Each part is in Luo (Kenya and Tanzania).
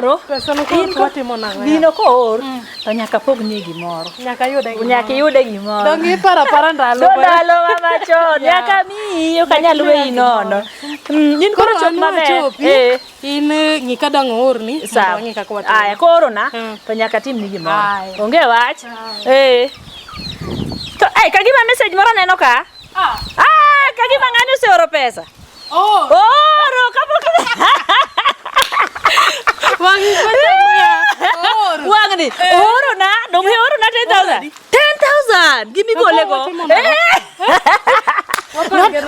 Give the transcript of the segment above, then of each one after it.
Koro Pesa no koro in ko- watimo nang'o? Gino koor to nyaka pognie gimoro. Nyaka yude gimoro. Nyaka iyude gimoro. Dong iparo apara ndalo. To ndalo ma machon nyaka miyi ok anyal weyi nono. In koro chop an maber. wachopi, Eh. In ng'i ka dang' oorni mondo Sawa. wang'i kaka watimo. Aya, koro na to nyaka timni gimoro. Aya. Onge wach. Eh. To ai kagima message moro aneno ka. Ah. Ah, kagima ng'ani oseoro pesa. Oh. Oro kapok Wang'i kwacha ooro. Wang'ni oro na, dong oro na 10,000. 10,000 gimigole go. Koro watimo nang'o? Eh.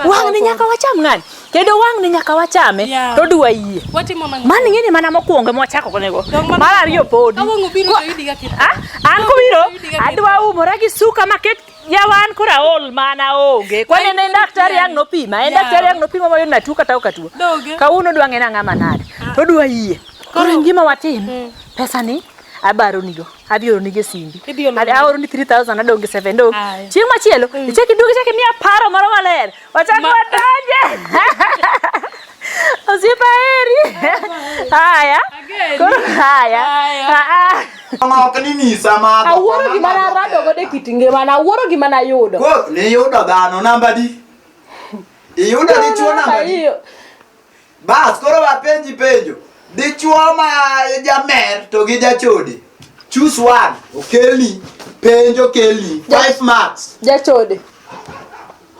Wang'ni nyaka wacham ng'ani. Kendo wang'ni nyaka wachame Yeah. to dwa yie. Watimo nang'o? Mano ing'e ni mana mokwongo mwachako gonego. Dong mana Mar ariyo podi. Ka wang' obiro to iyudi ga kit. Ah, an kobiro Iyudi ga kit. adwa umora gi suka maket yawa an koro aol mana onge. Kwani ne en daktari ang' nopima, en Yeah. daktari ang' nopima moyudo ni atuo kata ok atuo. Donge. Kawuono odwa ng'e ni ang'ama nade. To odwa yie. Koro en gima watim. Pesa ni abaronigo. Adhi oronigo e simbi. Idhi olo Adhi aoroni 3000 adong' gi 7 dong'. Aya. Chieng' machielo ichak iduog ichak imiya paro moro maler. Wachak wadonje. Osiepa eri. Haya. Ageni. Koro haya. Haya. Ah, ah. Ok ni nyisa madho. Awuoro gima narado godo e kit ngimana, awuoro gima nayudo. Ko niyudo dhano namba di? Iyudo dichuo namba di? Iyo. Bas koro wapenji penjo. Dichuo ma jamer to gi jachode. Choose one. Okelni. Penjo okelni. 5 marks. Jachode.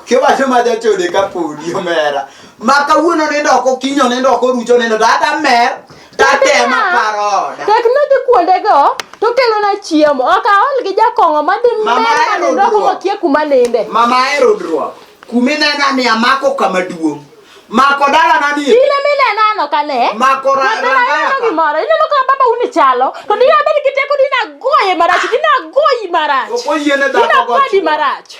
Kiwacho ma jachode ka podi omera. Ma kawuono nindo ok okinyi onindo ok orucho nindo to ata mer tatema paro oda. Tek nodhi kuondego to kelona chiemo. Ok aol gi jakong'o madhi Mama mer ahero manindo oko duok. makia kuma ninde. Mama ahero druok. Kuminena ni amako kama duong'. Mako dalana ni. In ema inenano ka ne. Mako Nyathina rangaya ineno ka. gimoro. Ineno ka baba uni chalo. To dine abed gi teko dine agoye marach. Dine agoyi marach. Ok oyiene Dine dhako go akwadi chuo. marach.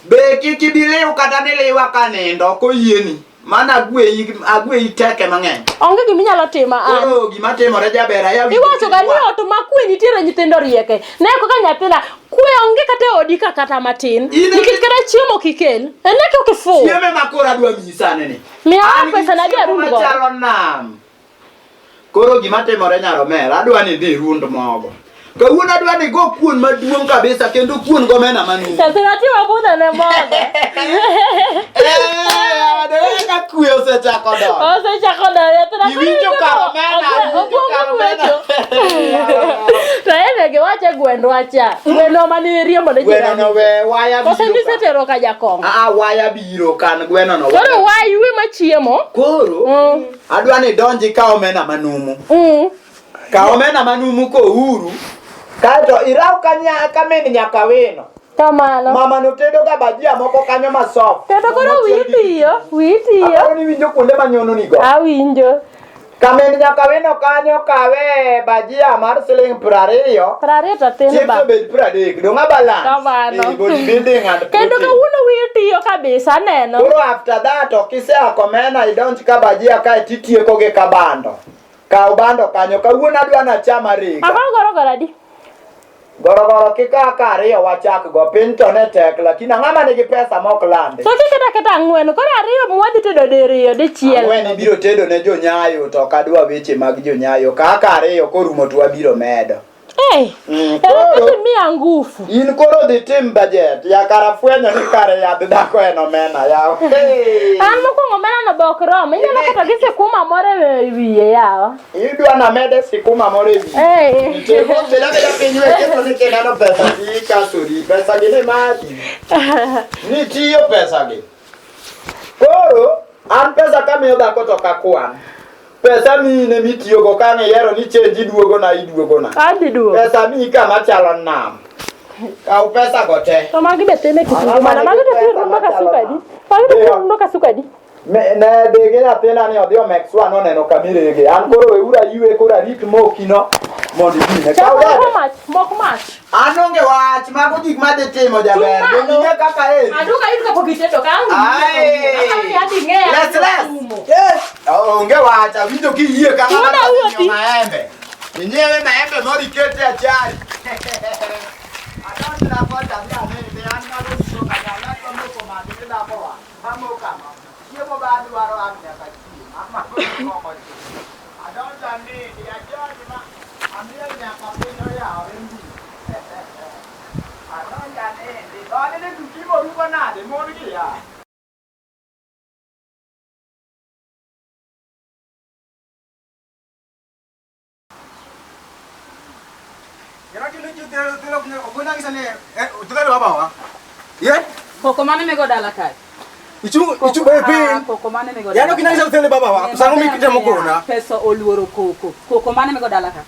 Be kik ibi liw kata ni liwa ka nindo ok oyieni. Mana agweyi agweyi teke mang'eny. Onge gima inyalo tima an. Koro gima timore jaber aya winjo Iwacho ga ni kidwa. ot ma kwe nitiere nyithindo rieke. Ne kaka nyathina kwe onge kata e odi ka kata matin. In- Nikech kata chiemo ok ikel. En ne ok ifuwo. Chiemo ma koro adwa miyi sani ni. Miya An gi pesa na adhi chiemo arund godo. machalo nam. Koro gima timore nyar omera, adwa ni idhi irund mogo. Kawuono adwa ni igo kuon maduong' kabisa kendo kuon gomena manumu. Nyathina timo budho ne mogo. Eh, adwa ka kwe osechako donjo. Osechako donjo nyathina. Iwinjo kar omena, iwinjo Okwongo kar omena. kwecho. To ene giwacho e gwendwa cha. Gwendwa mane riembo ne Gweno jirani. no we waya Koso biro. ka. nisetero ka jakong'o. Ah, waya biro kan gweno no. Koro waywe machiemo. Koro adwa ni idonji ka omena manumu. Ka omena manumu kouru. Kaeto iraw ka nya ka min nyaka wino. Kamano. Mama no tedo ga bajia moko kanyo ma soft. Kendo koro wiyi tiyo, wiyi tiyo. Aparo ni winjo kuonde manyono ni go. Awinjo. Kamin nyaka wino kanyo kawe bajia mar siling 20. 20 to tin Chips ba. obed 30. Dong' a balance. Kamano. Eh, body building and Kendo protein. kawuono wiyi tiyo kabisa aneno. Koro after that ok isea komena idonj ka bajia kae titieko gi kabando. Kaw bando kanyo kawuono adwa nacham ariga. Akaw gorogoro adi? Gorogoro kikaw ka ariyo wachak go piny to ne tek lakini ang'ama nigi pesa mok landi. To kiketa aketa ang'wen, koro ariyo mwadhi tedo diriyo dichiel. Ang'wen ibiro tedo ne jonyayo to ok adwa weche mag jonyayo. Kaka ariyo korumo to wabiro medo. Eh, Koro koro miya ngufu. in koro dhi tim budget ya kara fwenyo ni kare yadh dhako en omena yawa. Hey. An mokwongo omena no be ok rom, inyalo keto gi sikuma moro e wiye yawa. Idwa namede sikuma moro e wiye. Eh. Nitie bed abeda piny we ketho ni kineno pesa tikasori pesa gi ni magi. Nitiyo pesa gi. Koro an pesa kamiyo dhako to ok akwan. Pesa miyi ne mitiyogo ka ang' ihero ni change iduogona iduogona. Adhi duogo. Pesa miyi kama chalo nam. Kaw pesa go te. To magi be tin e kit Ang'o ngimana, ma magi to nigi tin pesa rundo machalo kasuka adi. nam? Magi to tin Iyo. rundo kasuka adi. Ne dhi gi nyathina ni odhi omek swa noneno kamirege. An koro weuru aywe koro arit mokino mondo ibine. Chak Kaw moko dede. mach, mok mach. An onge wach, mago gik madhi timo jaber. Chung Donge ing'e kaka eri. Aduka ayud kapok itedo ka ang' Ai. Ang' adhi ng'eya. Les les. Yes. Onge wach, awinjo kiyie ka ng'ama Tuona dwa huyo nyiewo maembe. Inyiewe maembe moro ikete achari. Adonjra kocha dhi anene, an mago gik kanyakla adwa moko magi ni dhako wa. Amoko ang'o? Chiemo ba adwaro ang' nyaka chiem. An mago gik moko chiem. Adonjo anindi, achari ma. Mon gi ya. Koko mane migo dala kae? Ichung ichung be piny. Koko mane migo Yaani ok inyal nyiso baba wa. Sano mi kitemo kona. Pesa oluoro koko. Koko mane migo dala ka?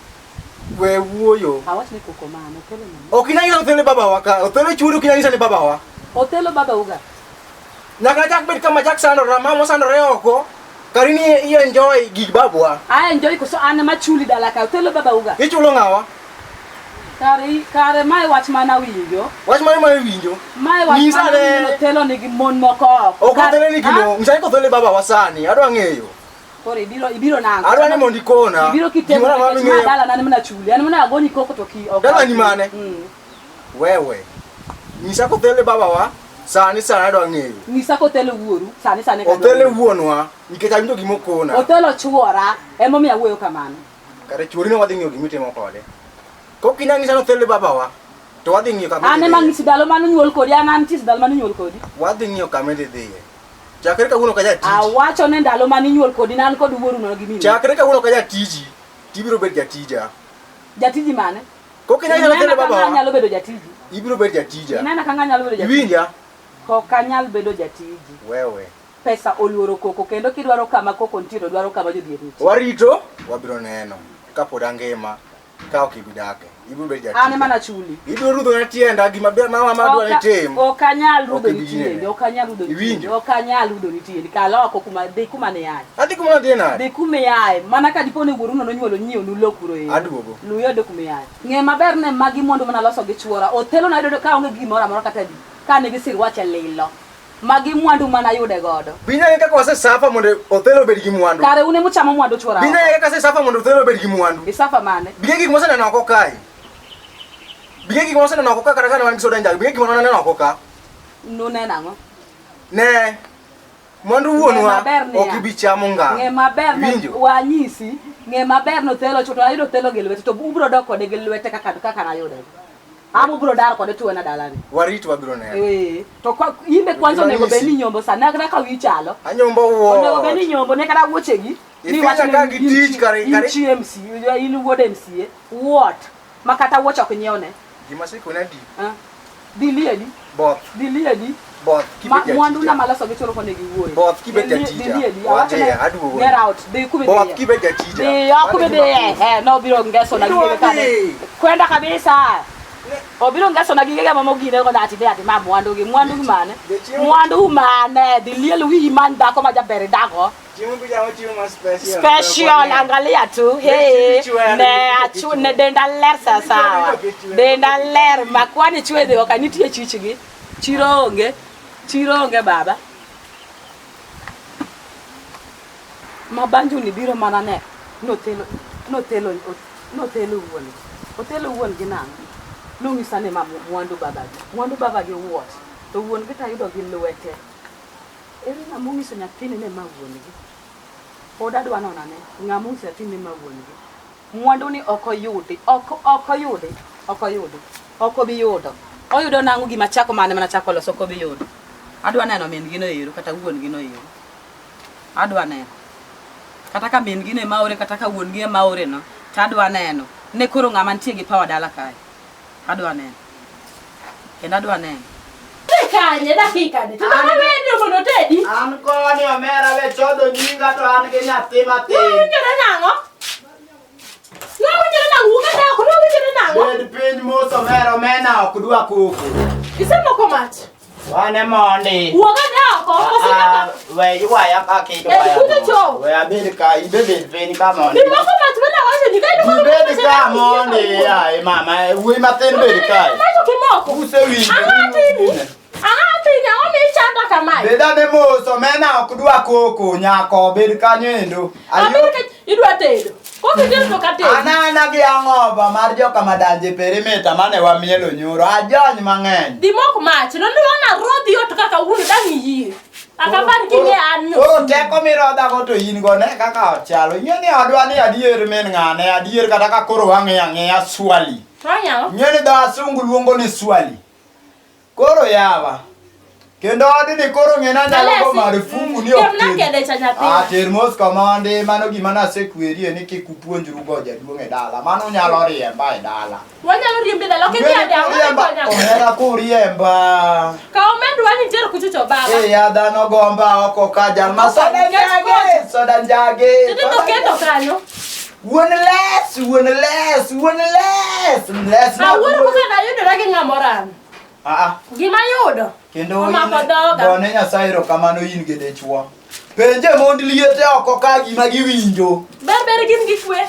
We wuoyo. Awach ni koko mane, Othelo mane? Ok inyal nyiso Othelo baba wa ka. Othelo chuori ok inyal nyiso ni baba wa. Othelo baba uga. Nyaka chak bed kama chak sandore, mama sandore oko. Kari ni i enjoy gig babwa. A enjoy koso an ema chuli dala ka. Othelo baba uga. Ichulo ng'awa? Kare kare mae wach mana winjo. Wach mane ma iwinjo? Mae wach Nyisa mana ane. winjo Othelo nigi mon moko oko. Ok Othelo nigi Ha? mon. Nyisa ni Othelo baba wa sani. Adwa ng'eyo. Koro ibiro ibiro nang'o? Adwa ni mondo ikona. Ibiro kitemo Gimoro amora nikech ma ming'eyo. dala na mana chuli. An mana agoni koko to ki ok. Dala ni mane? Mm. Wewe. Nyisa kothele baba wa. Sani sani adwa ng'eyo. Nyisa kothelo wuoru sani sani ka Othele dwaro. wuonwa nikech awinjo gima okona. Othelo chuora emomiyo awuoyo kamano. Kare chuori no wadhi ng'iyo gima itimo kode. Kok inyal nyisa ni othele baba wa, to wadhi ng'iyo kama An idhi ema dhiye. ng'isi ndalo mane onyuol kodi, an antie ndalo mane onyuol kodi. Wadhi ng'iyo kama idhi dhiye. Chakre kawuono ka jatiji. Awacho ni ndalo mane inyuol kodi ne an kod wuoru no gi minu. Chakre kawuono ka jatiji, tibiro bet jatija. Jatiji mane? Kok inyal nyisa ni Inena othele ka baba ng'a wa, nyalo bedo jatiji. ibiro bet jatija. Inena ka ng'a nyalo bedo jatiji. Iwinja? Ok anyal bedo jatiji. Wewe. Pesa oluoro koko kendo kidwaro kama koko nitie to dwaro kama jodhier nitie. Warito, wabiro neno. Kapod angima, ka ok ibi dake. Ibiro bet An ema jatija. nachuli. Ibiro rudho na tienda gima ber mama ma dwa ni tim. Ok anyal rudho Ok ni ibi tiendi, yie. ok anyal rudho ni Iwinjo? tiendi, ok anyal rudho ni tiendi. Kal oko kuma dhi kuma ne iaye. Adhi kuma nadhiye nade? Dhi kuma iaye, mana ka dipo ni wuoru no nonyuolo nyiewonu lo kuro ero. Aduogo. Luyo kuma iaye. Ng'e maber ne magi mwandu mana loso gi chuora. Othelo nayudo ka onge gimoro amora kata adi. Ka nigi sirwache lilo. Magi mwandu mana yude godo. Binyang'e kaka wasesafa mondo Othelo obed gi mwandu. Kare un emuchamo mwandu chuora. oko. Binyang'e kaka asesafa mondo Othelo obed gi mwandu. Isafa mane? Bige gik moseneno oko kae. Bige gik moseneno oko ka kata kane wan gi soda njagi. Bige gik maneno oko ka. Nuneno ang'o? Ne. Mwandu Ng'e wuonwa maber niya. ok ibi chamo ngang'. Ng'e maber ne Iwinjo? wanyisi, ng'e maber no Othelo chuto ayudo Othelo gi lwete to ubro dok kode gi lwete kaka kaka nayude. Ama ubro dar kode tuwena dalani. Warit wabiro neno. Eh, to kwa imbe kwanza Gima onego bed ni nyisi. nyombo sana kata ka wiyi chalo. Anyombo Onego bed ni wuot. nyombo ne kata wuochegi. Ifinya wacho ni ka gi in tich kare- in kare- chi MCA, in wuod MCA, what? Ma kata wuoche ok nyiewne. Gima asekoni adi. Ah. Dhi lieli, Both. dhi lieli. Both. Ma Kibet jatija. mwandu na maloso gi choro kone gi wuoyi. Both kibet Dhi- jatija. dhi lieli, Wadhi, awacho ne- aduogo. Get out, dhi kuma Both idhiye. kibet jatija. Dhiyo kuma Mano gima idhiye. Eh, nobiro ngeso na Idwa gige kane. dhi. Kwenda kabisa. Obiro ngeso na gige mamo gine ko dati dati ma mwandu gi mwandu gi mane. Be chiemo- Mwandu mane dhi liel wiyi many dhako ma jaber idago. Chiemo bichamo chiemo ma special. Special angalia tu. Hey, ne achu ne denda ler sawa. Denda ler ma kwani chwe dhi ok nitie chichgi. Chiro onge. Chiro onge baba. Mabanju ni biro mana ne nothelo nothelo nothelo wuon. Othelo wuon gi nang'o? Nong'isa ni ma mwandu babagi. Mwandu babagi what? To wuon gi tayudo gi lwete. Ere ng'ama ong'iso nyathini ni ma wuon gi? Pod adwa nono ane ng'ama ong'iso nyathini ni ma wuon gi. Mwandu ni ok oyudi, ok ok oyudi, ok oyudi. Ok obi yudo. Oyudo nang'o gima chako mane mana chako loso ok obi yudo. Adwa neno min gi no ero kata wuon gi no ero. Adwa neno. Kata ka min gi no ema ore kata ka wuon gi ema ore no, to adwa neno. Ne koro ng'ama nitie gi power dala kae. Adwa neno. Kendo adwa neno. Dhi kanye dakika ni? To kama wedo mondo tedi. An koni omera we chodho nyinga to an gi nyathi matin. Nowinjore nang'o? Nowinjore nang'o? Wuok ane oko, nowinjore nang'o? Bed piny mos omera omena ok dwa koko. Isemoko mach. Wane mondi. Wuok ane oko, koso Ah, kaka we ywaya kaka idwaya. Eh, kuto cho. We abed ka, ibe bed piny ka mondi. Imoko mach mana wacho ni ka iluoko Ibed ka mondi, ai mama, wuoyi mathin bed kae. Mach ok imoko. Usewinjo. Ang'o timi? Ang'o timi? Ang'o michanda kamae? Bed ane mos, omena ok dwa koko, nyako bed kanyo endo. Abed ka idwa tedo. Kok itedo to ok ated. An ana gi ang'oba mar joka madanje perimita mane wamielo nyoro, ajony mang'eny. Dhi mok mach. Nonwana rodhi ot kaka wuon dang' iyie. Akapar king'e an no. Koro teko mirodhago to in go ne kaka ochalo. Ing'e ni odwa ni adier min ng'ane, adier kata ka koro wang'iyo ang'iya swali. To anyalo. Ing'e ni dho asungu luongo ni swali. Koro yawa. Kendo odni koro ng'ena nyalo go Alesi. marufuku ni ok Kelna ter. kede cha nyathina. Ah, ter mos komondi, mano gima nasekwerie ni kik upuonjru go jaduong' e dala. Mano nyalo riemba e dala. Wanyalo riembi dala, ok idhi ade, ang'o Riemba, mikonya? omera kuriemba. Kaw omendwa ni iter kuchocho baba. Eh, ya dhano gomba oko ka jal ma soda njage, soda njage. Tinde to soda ketho kanyo. Wuon les, wuon les, wuon les, les ma Awuoro kaka nayudora gi ng'ama oramo. Ah, ah. Gima yudo. Kendo Omako in- dhoga. gone Nyasaye erokamano in gi dichwo. Penje mond liete oko ka gima giwinjo. Ber ber gin gi kwe.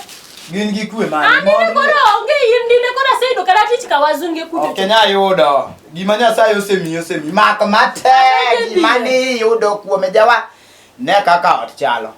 Gin gi kwe mane? An dine Mond koro onge in dine koro aseyudo kata tich ka wazunge kucho. Ok inyal yudo. Gima Nyasaye osemiyi osemiyi. Mak matek Adonjo gima dhier. niyudo kuome jawa. Ne kaka ot chalo.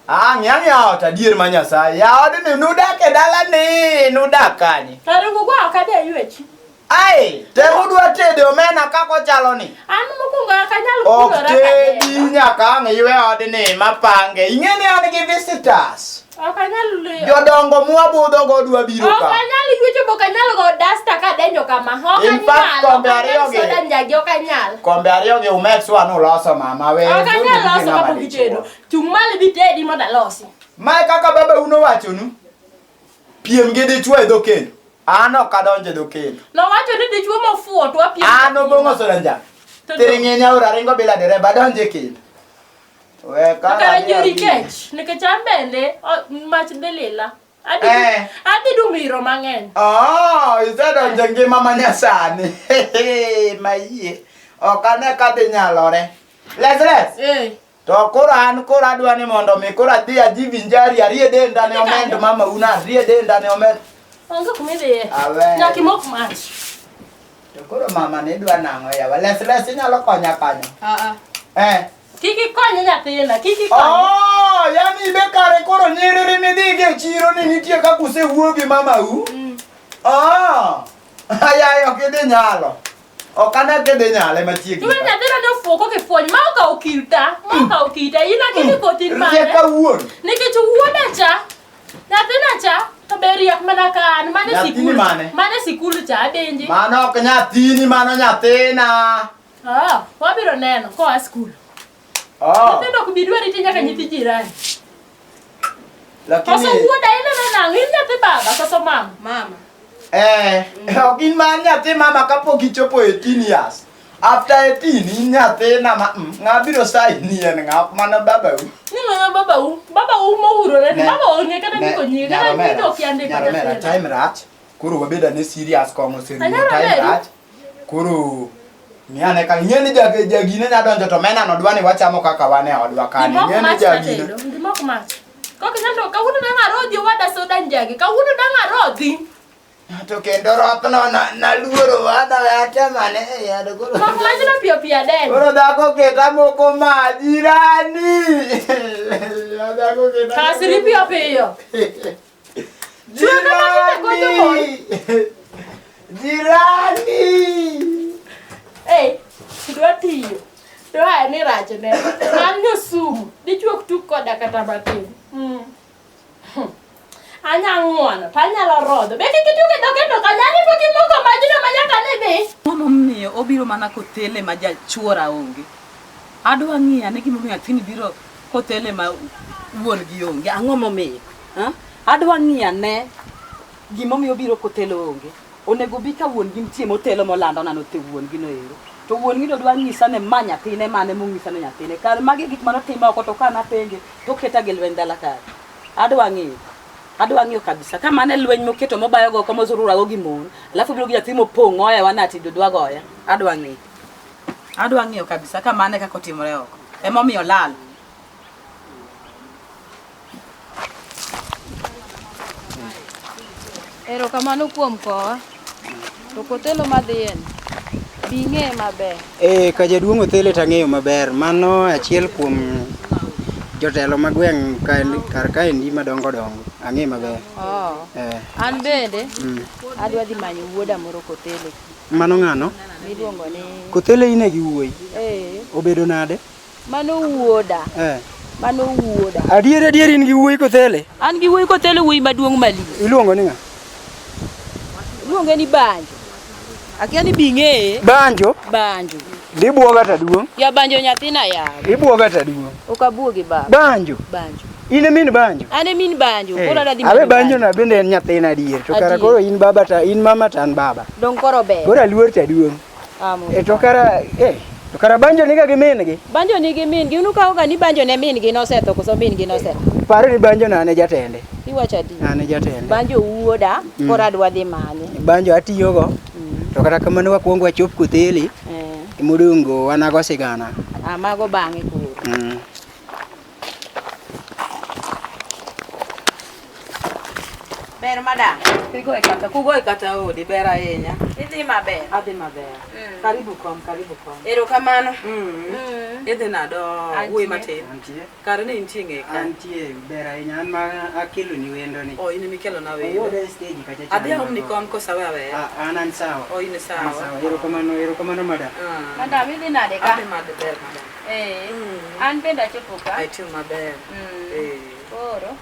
Ah, ng'i ang'iya ot adier ma Nyasaye. Ya odni nudak e dalani, nudak kanye? Kare gugwa ok adhi aywechi. Ai, tem udwa tedo omena kaka ochalo ni. An mokwongo ok anyal Ok kulora tedi kadendo. nyaka ang' iwe odni mapange. Ing'e ni an gi visitors. Ok anyal Jodongo mwabudho go dwa biro Ok ka. anyal ywecho bok anyal go dasta kadenyo kama. Ok In fact, anyal. Ok kombe anyal ariyo gi. soda njagi ok anyal. Kombe ariyo gi umekswa nuloso mama we. Ok anyal gi loso ng'ama kapok dichuo. itedo. Chung' malo ibi tedi mondo alosi. Mae kaka baba un owachonu. Piem gi dichuo e dho kendo. An ok adonjo e dho kendo. Nowacho ni dichuo mofuwo to wapiem. An obong'o soda njagi. To Tiring'ini aora ringo bila dereba adonjo e kendo. We To kara kare adhi ji adhi. kech nikech an bende mach dhi lila. Adhi Eh. adhi dumo iro mang'eny. Oh, isedonjo e ngima ma nyasani. Mayie. Ok ane ka dhi nyalore. Les les. Eh. To koro an koro adwa ni mondo mi koro adhi ajivinjari arie denda ne omend mama una arie denda ne omend. Onge kuma idhiye. Awe. Nyaka imok mach. To koro mama ne dwa nang'o yawa. Les les inyalo konya kanyo. Ah, Eh. Kik ikony nyathina, kik ikony. Oh, yani ibe kare koro nyiriri midhigo e chiro ni nitie kaka usewuo gi mamau. Ah. Ayaye ok idhi nyalo. Ok ane kidhi nyale machiegni. Iwe nyathina ne ofuwo koka ifuony ma okawo kita, ma okawo kita. In akini kothi in mane. Riek awuon. Nikech wuoda cha, nyathina cha, to be riek mana ka an, mane Nyathini sikul. mane? Mane sikul cha, abenji. Mano ok nyathini, mano nyathina. Ah, wabiro neno koa skul. Oh, Nyithindo ok bi dwari ti nyaka nyithi jirani. lakini Koso wuoda ineno nang'o? In nyathi baba koso mama? mama. eh, ok in man nyathi mama kapok ichopo 18 years. After 18 in nyathina ma ng'a biro saini en ng'a ok mana babau. Ni ng'ama babau, babau mohurore ni Ne. baba ong'e kata Ne, ndiko nyinge, kata Nyaromera, nyinge okia ndiko Nyaromera, nyathina. time rach. Koro wabed ane serious kong'o oserumo Anyalo time bedo. rach. Koro ng'i ane ka ing'e ni jagine nya donjo to omena no dwa ni wachamo kaka wan e odwa kani. Gimok Ing'e ni mach jagine. tatedo, gimok mach. Kok inyal to kawuono dang' arodhi owada soda njagi, kawuono dang' arodhi. To kendo rothno naluoro wada we atemane e yado koro. Mok majno piyo piyo adenyo. Koro dhako keta moko ma jirani. Dhako keta. Kasri piyo piyo. Jirani. Jirani. Ei, dwa tiyo. Dwa ni rach ne. An nyosumu, dichuo ok tug koda kata matin. Anya ng'uono, to anyalo rodho. Be kik itug e dhoge to kanyani pok imoko majno ma nyaka ne dhi. Ang'o momiyo obiro mana kothele ma jachuora onge? Adwa ng'iyo ane gimomiyo nyathini biro kothele ma wuon gi onge. Ang'o momiyo? Ha? Adwa ng'iyo ane gimomiyo obiro kothele onge. Onego bi ka wuon gi nitie motelo molando na note wuon gi no ero. To wuon gi no dwa nyisa ni ma nyathine mane mong'isa ni nyathine. Kar magi gik manotimo oko to ka napenje to oketa gi lweny dala kae. Adwa ng'iyo. Adwa ng'iyo kabisa. Ka mane lweny moketo mobayo go oko mozurura go gi mon, alafu biro gi nyathi mopong' oya wanati dwa goya. Adwa ng'iyo. Adwa ng'iyo kabisa ka mane kaka otimore oko. Emomiyo lal. Erokamano kuom kowa. To kothelo madhiyeni, bi ing'eye maber. Eh, ka jaduong' Othele tang'eyo maber. Mano achiel kuom jotelo ma gweng' kar kaendi madongo dongo. Ang'e maber. Oh. Eh, An bende adwa dhi manyo wuoda moro Kothele mano ng'ano? miluongo ni Kothele ine gi wuoyi. eh, Obedo nade? mano wuoda, Eh. mano wuoda. Adier adier in gi wuoyi Kothele? An gi wuoyi Kothele wuoyi maduong' malich. Iluongo ni ng'a? Iluonge ni Banjo. Akia ni bi ing'eye. Banjo? Banjo. Dibuoga ta duong'. Ya banjo nyathina yawa. Ibuoga ta duong'. Ok abuogi baba. Banjo. Banjo. In e min banjo. An e min banjo. Koro adhi Awe manyo banjo na bende en nyathina adier. To kara Adier. koro in baba ta in mama ta an baba. Dong koro ber. Koro aluor ta duong'. Amo. E to kara eh to kara banjo niga gi min gi. Banjo nigi min gi. Unukawo ga ni banjo ne min gi nosetho koso min gi nosetho. Paro ni banjo na an e jatende. Iwacho adier. An e jatende. Banjo wuoda koro adwa dhi manye. Banjo atiyogo. To kata kamano wakwongo wachop Kotheli. Eh. Modong' wanago sigana. Ah, mago bang'e koro. Ber madam. Kigoye kata kugoye kata odi ber ahinya. Idhi maber. Adhi maber. Karibu kom, karibu kom. Erokamano. Mm. Idhi nado wuoyi matin. Antie. Kare ne intie ng'e ka. Antie ber ahinya an ma akelo ni wendo ni. O in emikelona wendo. Oyude e stage kacha cha. Adhi aomni kom koso awe aweya. Ah, an an sawa. O in An sawa. sawa. Erokamano, erokamano madam. Ah. Madam idhi nade ka? Adhi maber madam. Eh. An bende achopo ka. Aitimo maber. Mm. Eh. Koro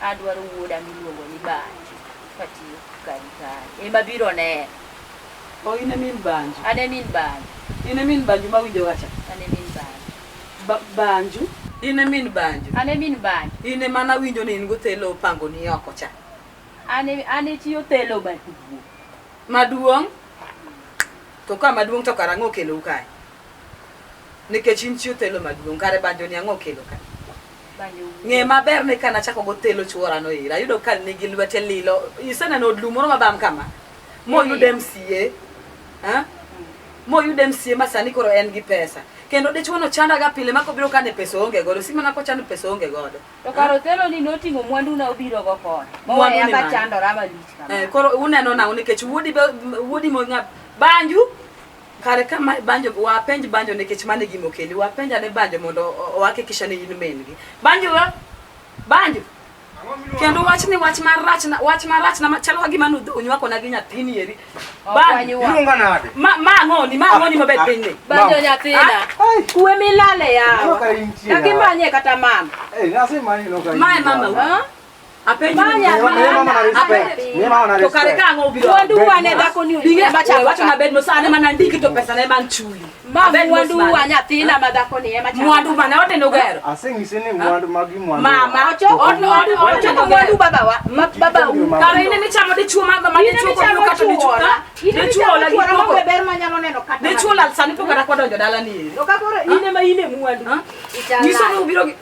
adwaro wuoda miluongo ni Banjo katiyo kari kae. Ema biro neno. O in e min banjo. An e min Banjo. In e min banjo mawinjo gacha. An e min Banjo. Banju. In e min banjo. An e min Banjo. In e mana winjo ni in gothelo opango ni oko cha. An e an e chi Othelo maduong'. Maduong'. To ka maduong' to kara ang'o okelou kae? Nikech in chi Othelo maduong' kare banjo ni ang'o okelo ka? Banjo wuoda. Ng'e maber ni kana chako gothelo chuora no ira. Ayudo ka nigi lwete lilo. Iseneno od lum moro mabam kama. Moyud MCA. Ha? Moyud MCA ma sani koro en gi pesa. Kendo dichuo no chandaga pile ma kobiro ka ne pesa oonge godo. Si mana kochando pesa oonge godo. To kar Othelo ni noting'o mwandu na obiro go koni. Mwandu Moweya ni ka mane? chandora malich kama. Eh, koro uneno nang'o nikech wuodi be wuodi mo ng'a banju kare ka ma banjo wapenj banjo nikech mano e gima okeli wapenj ane banjo mondo ohakikisha ni in min gi banjo wa banjo kendo wach ni wach marach na wach marach na chalo ka gima nunywako na gi nyathini eri banjo Iluonga nade? ma ma ang'oni ma ang'oni mabet piny ni Banjo nyathina. Kwe milale yawa. Kare intie. Kakimanye kata mama. Eh, nasemani no ka. mae mama u Ha? apenj Manya, Miye mama na respect. Miye mama na to kare respect. ka ang'o obiro Mwandu wa ne dhako ni Dinge ema chako wacho ka. na bed mos an ema nandiki to pesa na ema nchuli Ma Abed mos mwandu mane? wa nyathina ma dhako ni ema chako. mwandu mane odeno gero Aseng'isi ni mwandu magi mwandu. Mama, Ochoko Ochoko mwandu baba wa ma baba u. Kare in emichamo dichuo ma ma In dichuo emichamo kobiro kata dichuo chuora. In dichuo emichamo ola gi chuora koko. maonge ber manyalo neno kata. Dichuo lal sani pok kata kwadonjo dala ni eri. To ka koro in ema in e mwandu. Nyiso ni ubiro gi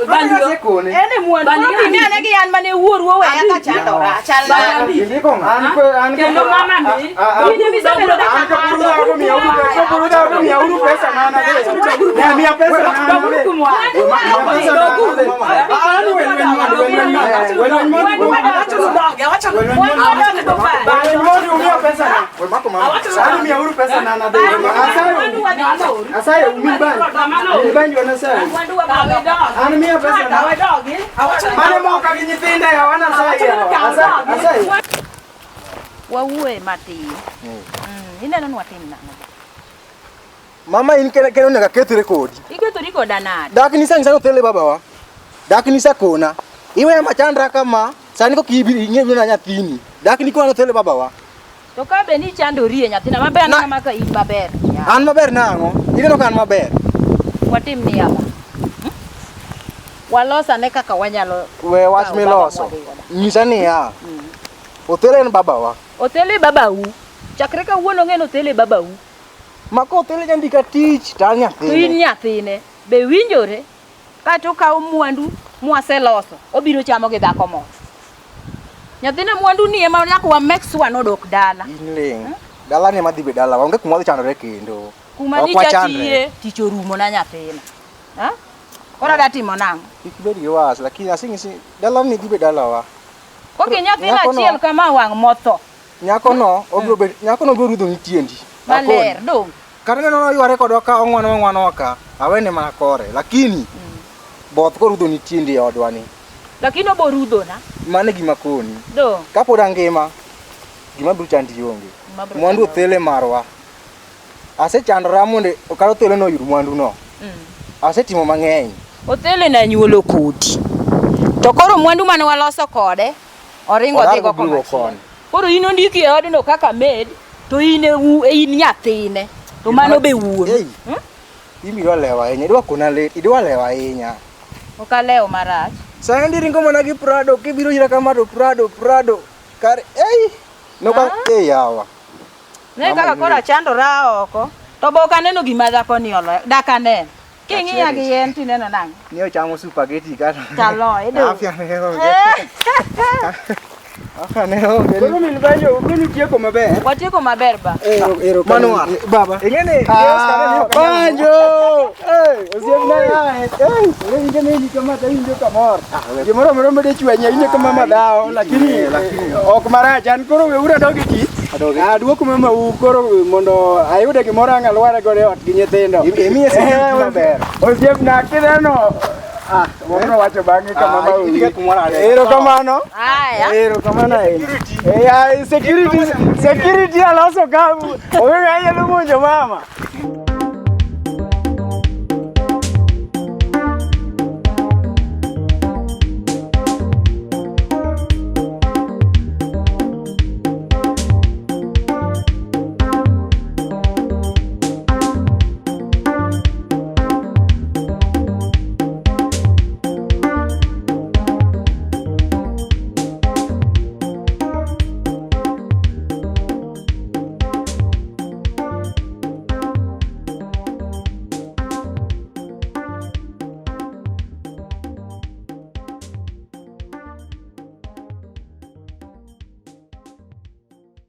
banjo. Asekone. En e mwandu. Banjo Koro pime ane gi an mane wuoru oweya ka chandora. Chal nade? Indiko ng'a? An ko an Kendo mama ni In emisebedo An kaka ka puru dhako miya uru pesa. Puru dhako miya uru pesa na na. Ya miya pesa na na. Doguru kumwa. Miya pesa na na. Ah, ni wen wen mwandu wen wen mwandu. Wen wen mwandu. Awacho ni doge, awacho ni Wen wen mwandu. Wen mwandu miya pesa na. Sani miya uru pesa na na. Asayo. Asayo umi banjo. Umi banjo na sayo. Mwandu wa baba. An miya pesa na. Mane moka gi nyithinda ya wana sayo. Asayo. Asayo. Wawuoye matin. Ineno ni watim nang'o? Mama in kendo kendo onego akethre kodi. Ikethori koda nade? Dak nisa ng'isa nothele babawa. Dak nisa kona. Iweya machandra kama sani koka ibi ing'e na nyathini. Dak nikona nothele babawa. To ka be ni chandori e nyathina maber Na- anena maka in maber. Ya. An maber nang'o? Ineno ka an maber. Watim niya ba. Walos ane kaka wanyalo We wach kawo miloso. baba mwadhi godo. Nyisa niya. Othele en babawa. Othele babau. Chakre kawuono ng'e ni Othele babau. Ma ka Othele nyandika tich to an To in nyathine. nyathine. Be winjore? Kata okawo mwandu mwaseloso, obiro chamo gi dhako moro. Nyathina mwandu ni ema nyaka wa make sure nodok dala. In ling. Dalani ema dhi be dalawa. Onge kuma wadhi chandore kendo. Kuma Ok nyicha wachandre. tiye, tich orumo na nyathina. Ha? Koro adwa timo nang'o? Kik ibed gi was lakini asing'isi dalani dhi be dalawa. Koki nyathina Nyakono- achiel kama wang' motho. Nyako no obiro bet nyako no biro rudho ni tiendi. Maler, dong. Kata neno noyware kodwa ka ong'wano ong'wano ka awene mana kore lakini both korudho ni tiendi e odwa ni. Lakini obo rudhona. Mano e gima koni. Dong. Kapod angima gima biro chandi onge. Gima biro Mwandu chanda Othele marwa. Asechandora mondo kata Othele no oyud mwandu no. Asetimo mang'eny. Othele na nyuolo kodi. To koro mwandu mane waloso kode oringo Odar dhi go go komachielo. koni. Koro in ondiki e odno kaka maid to in e in nyathine. To mano be wuon. Ei. Imi idwa lewo ahinya, idwa kona lit, idwa lewo ahinya. Ok alewo marach. Sani ringo mana gi Prado, kibiro ira kama to Prado, Prado. Kar ei. Noka ei yawa. Ne Mama kaka koro ing'eyo. achandora oko. To be ok aneno gima dhako ni oloyo. Dak aneno. King'iya gi yien tineno nang'o? Ni ochamo spaghetti kata. Taloye do. Afya ne onge. Afya ne onge. Koro min banjo, koro utieko maber. Watieko maber ba. Ero Manual. Baba. Ing'eni, Ah, banjo! Eh, osiepna yae. Eh, winjo ni kama to winjo kamor. Gimoro amora ma dichwanya winjo kama madhawo, lakini ok marach. An koro weuru adog e tich. Aduok mamau koro mondo ayude gimoro ang' alware godo e ot gi nyithindo. Imiye security maber. Osiepna kineno Ah, wabiro wacho bang'e kama Ah, ma idhi kumoro ariyo. Erokamano. Aya. Erokamano ahinya. Eh, ai, security security aloso ka onge ng'a nyalo monjo mama.